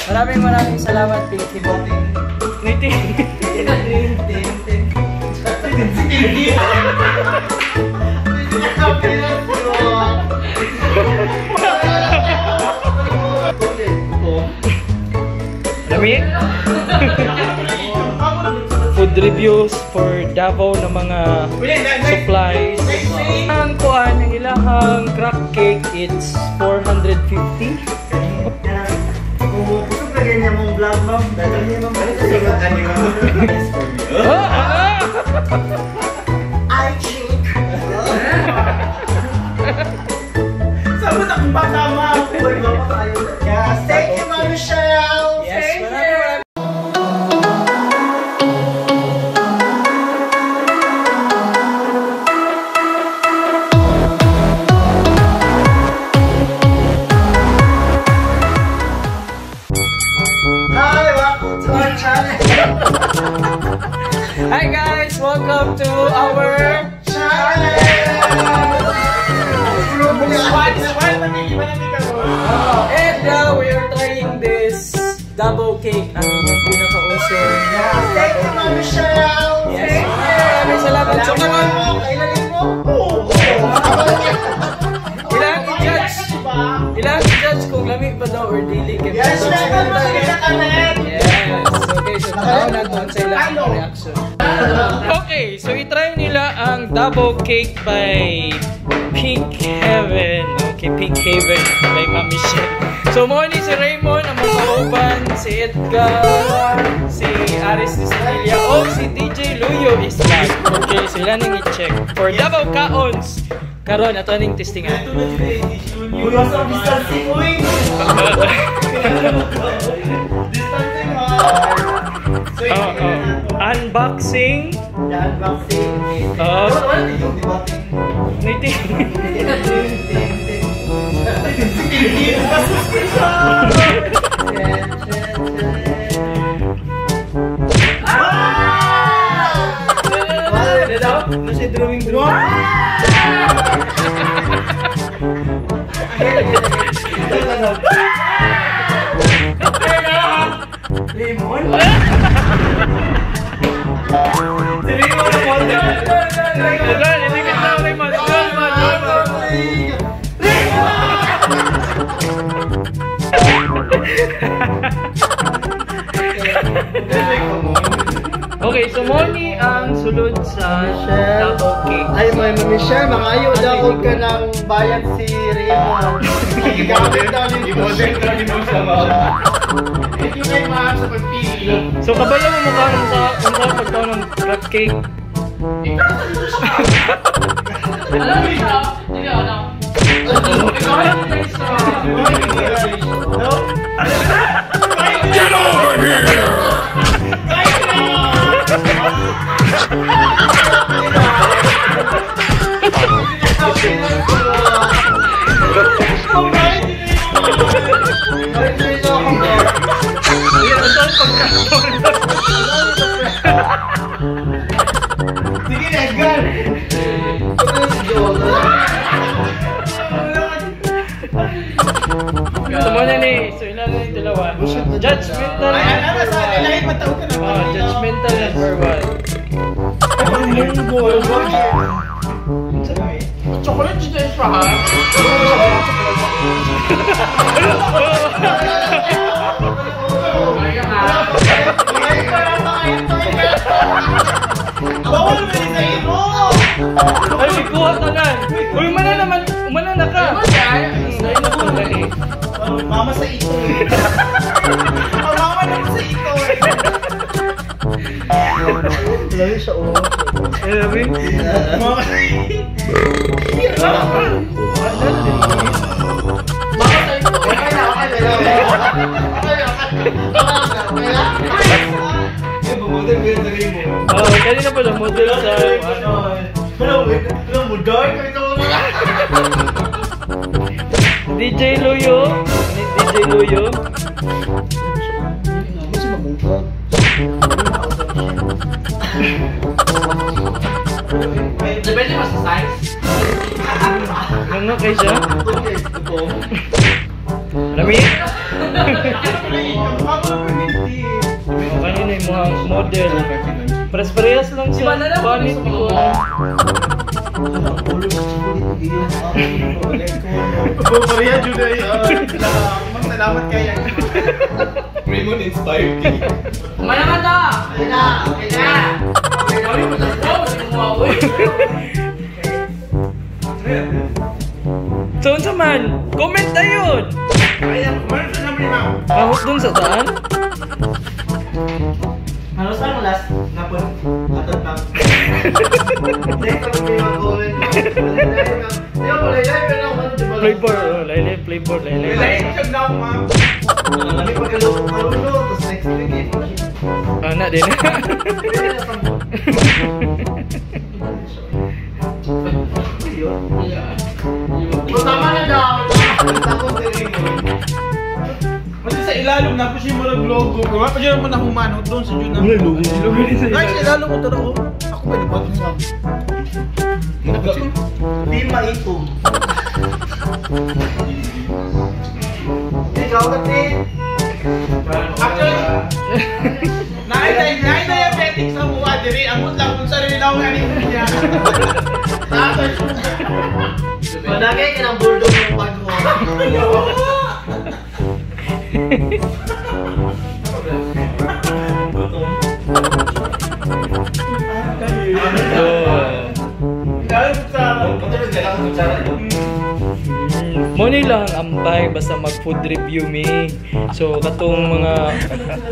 Maraming maraming salamat, Pink Heaven. Niti. Lami? Food reviews for Davao na mga supplies. Ang kuan, ang ilahang crack cake, it's 450. Kung lagay niya mong vlog, ma'am, dahil niya ma'am. I cheat. Sabot akong bata, ma'am. Yes, thank you, Ma'am Michelle. Yes, thank you. Hi, welcome to our channel. Hi guys, welcome to our channel. And we are trying this double cake, ang pinakauso. Yes, thank you, Ma'am Michelle. Yes, maraming salamat. So karon, kailan mo? Ilang i-judge? Ilang i-judge kung lami ba daw or dili? Yes, yes. Okay, so tanaw natin sa ilang reaction. Okay, so i-try nila ang double cake by Pink Heaven. Okay, Pink Heaven by Ma'am Michelle. So, mo ni si Raymond, ang mga kauban, si Edgar, si Aris Distilla, o si DJ Luyo is back. Okay, so ilan ang i-check. For Davao Kaons, karon ato ning testingan. Uy, what's up, distancing, uy! Distancing, ha? Oh, unboxing. Unboxing. Oh. Niti. Drawing drawing. Lemon? Okay, so moni ang sulod sa double cake. Ay, Ma'am Michelle, mangayo daw ka ng bayad si Raymond. I-model ka rin mo siya, ma'am. Thank you kay ma'am sa pagpili. So, kabalo mo mukha ng sa pagkaon ng crack cake. Alam mo siya? Hindi, ano? Get over here! Sige na, Edgar! So, muna ni, so ilan na yung dalawa? Judgmental number 1. Oh, judgmental number 1. Chocolate dito yung siya, ha? Bawal mo rin sa imo! Ay, may kuha tanan! Uy, umana naman! Umana na ka! Mama sa ito eh. Mama naman sa ito eh. Lagi siya oh. Mama sa ito. Mama sa ito. Okay na, okay na. Okay na, okay na. Oh, kanina pala model sa Wala mo, dark. DJ Luyo. DJ Luyo. Depende mo sa size. Ano kay siya? Lami? Oh, kanina yung mga model. Pares-parehas lang Diba siya. na lang Panit sa ni ko. Pareha jud ay. Ma'am, salamat kayo. Raymond inspired cake. Malaman na! Okay na, okay na. Mami mo na wow, hindi mo mauwi. So, unsa man? Comment tayo! Ay, meron sa number, ma'am. Ahot dun sa daan? Ano sa ang last na po? Atot ma'am. Hindi ka may mag-comment. Hindi ako laylay, pero ako ano, di ba? Flavor, oh, laylay, flavor, laylay. Lain siya now, ma'am. Hindi pagkaloko karulo, tapos next week eh. Ah, na din. Hindi na sambot. So, tama na daw. Tapos din mo. Kasi sa ilalom na po siya murag logo. Wala pa dyan mo na humano doon sa Juna. Logo din sa Guys, ilalom ko taro. Ako pwede ba? Di maitom. Ikaw kasi. Actually, naay diabetic sa buwa diri. Amot lang kung sarili lang ang niya. Tatay. Managay ka ng bulldog ng pagho. Oh. Mo ni lang ang ambay basta mag food review mi. So katong mga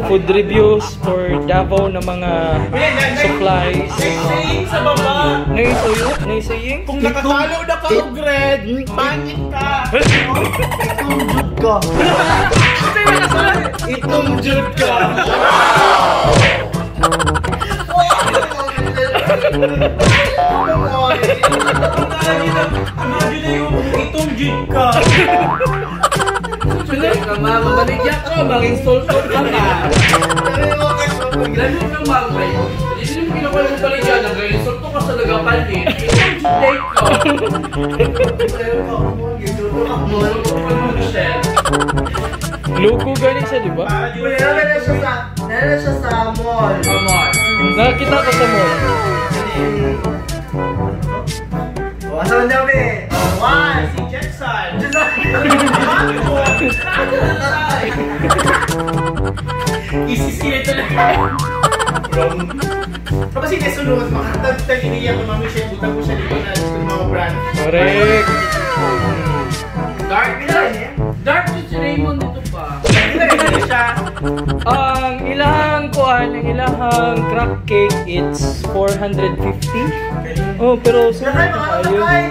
food reviews for Davao na mga supplies. Saying sa baba. Naisuyo, naisuying. Kung nakatalo na ka og red, pangit ka. Itong jud ka. Itong jud ka. Imagine na yung itong jud ka. Sunod ka, ma. Mabaligya ka, mag-install ka ka. Lalo kang bagay. Hindi mo kinukuha mo paligya, nag-install ka sa nagapalit. Itong date ko. Logo gani siya, di ba? Nalala siya sa mall. Come on. Nakita ko sa mall. Oh, asan na be? Oh, one. Si Jackson. Isisili ito na. Tapos si Nesunod, makatagtag niya kung mami siya, butang ko siya dito na gusto ng mga brand. Correct. Dark. Dark si Raymond dito pa. Pila siya. Ang ilang kuan, ang ilang crack cake, it's 450. Oh, pero so Nakay, mga nakay.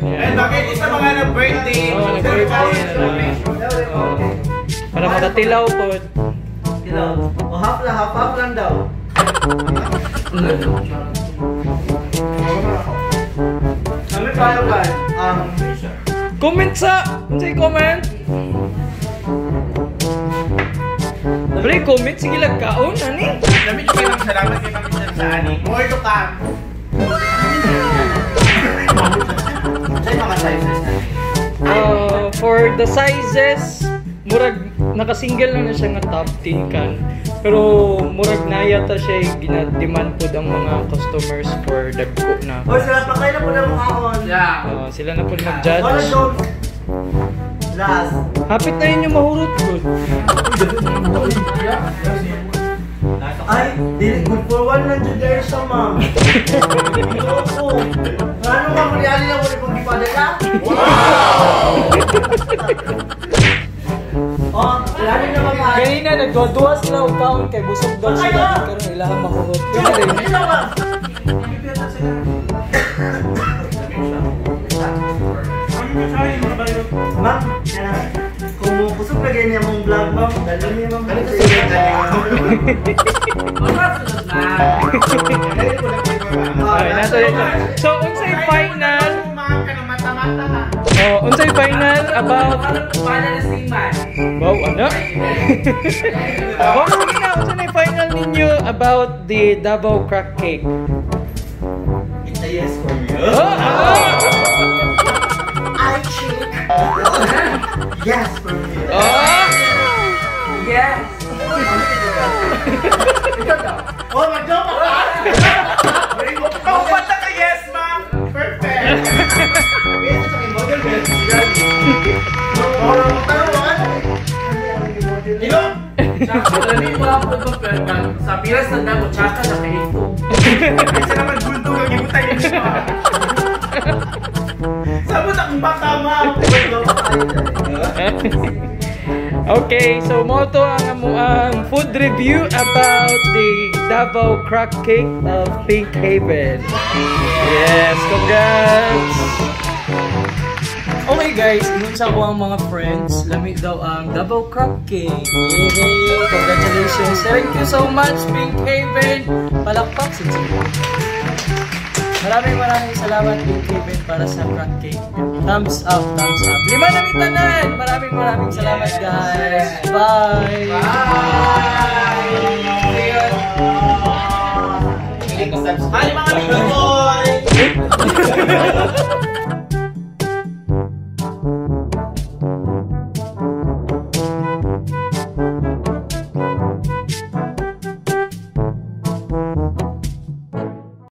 And bakit isa mga nag-birthday? Oh, nag-birthday. Oh. Para makatilaw po. Tilaw. O half lang, half half lang daw. Kami paano ba? Comment sa! Unsay comment? Pre, comment sige lang kaon ani. Dami ko kayo salamat kay Ma'am Michelle sa ani. More to come. Sa'yo mga sizes natin. For the sizes, murag naka-single lang na siya nga top tin can. Pero murag na yata siya gina-demand pod ang mga customers for dagko na. O sila pa kayo na po na mukhaon. Yeah. Sila na po mag-judge. Wala don't. Last. Hapit na yun yung mahurot good. Ay, dili good for one lang jud dahil siya, ma'am. Ayoko. Ano nga kung reali lang ko rin gipadala? Wow! Oh, reali na ma'am. Kanina nagduwa sila og kaon kay busog daw sila karon ilahang mahurot. Pwede rin. Sila, ma'am. Ma'am, kung kusog na ganyan mong vlog, ma'am, dali niya, ma'am. Ano kasi yung Makasunod na. Okay, nasa dito. So, unsay final? Oh, unsay final about Paano na si Man? Wow, ano? Oh, sige na, unsa na yung final ninyo about the Davao crack cake? It's a yes for me. Oh, ah! I cheat. Yes for me. Oh! Oh, mag-joke ka! Pagpata ka, yes, ma'am! Perfect! Yes, sa aking model, eh. Oh, tanong mo, ano? Tsaka, lami mo ako ito, pero sa pilas na damo, tsaka na kayo ito. Ay, siya naman bulto ang ibutay niyo. Sabot akong bata, ma'am! Okay, so mao to ang amuang food review about the Davao Crack Cake of Pink Haven. Yes, congrats! Okay guys, ingon sa ako ang mga friends, lami daw ang Davao Crack Cake. Yay! Congratulations! Thank you so much, Pink Haven! Palakpak sa siguro. Maraming maraming salamat, Pink Haven, para sa crack cake. Thumbs up, thumbs up. Lima na mi tanan! Maraming maraming salamat, guys. Bye! Bye! See you. Hi, mga boy!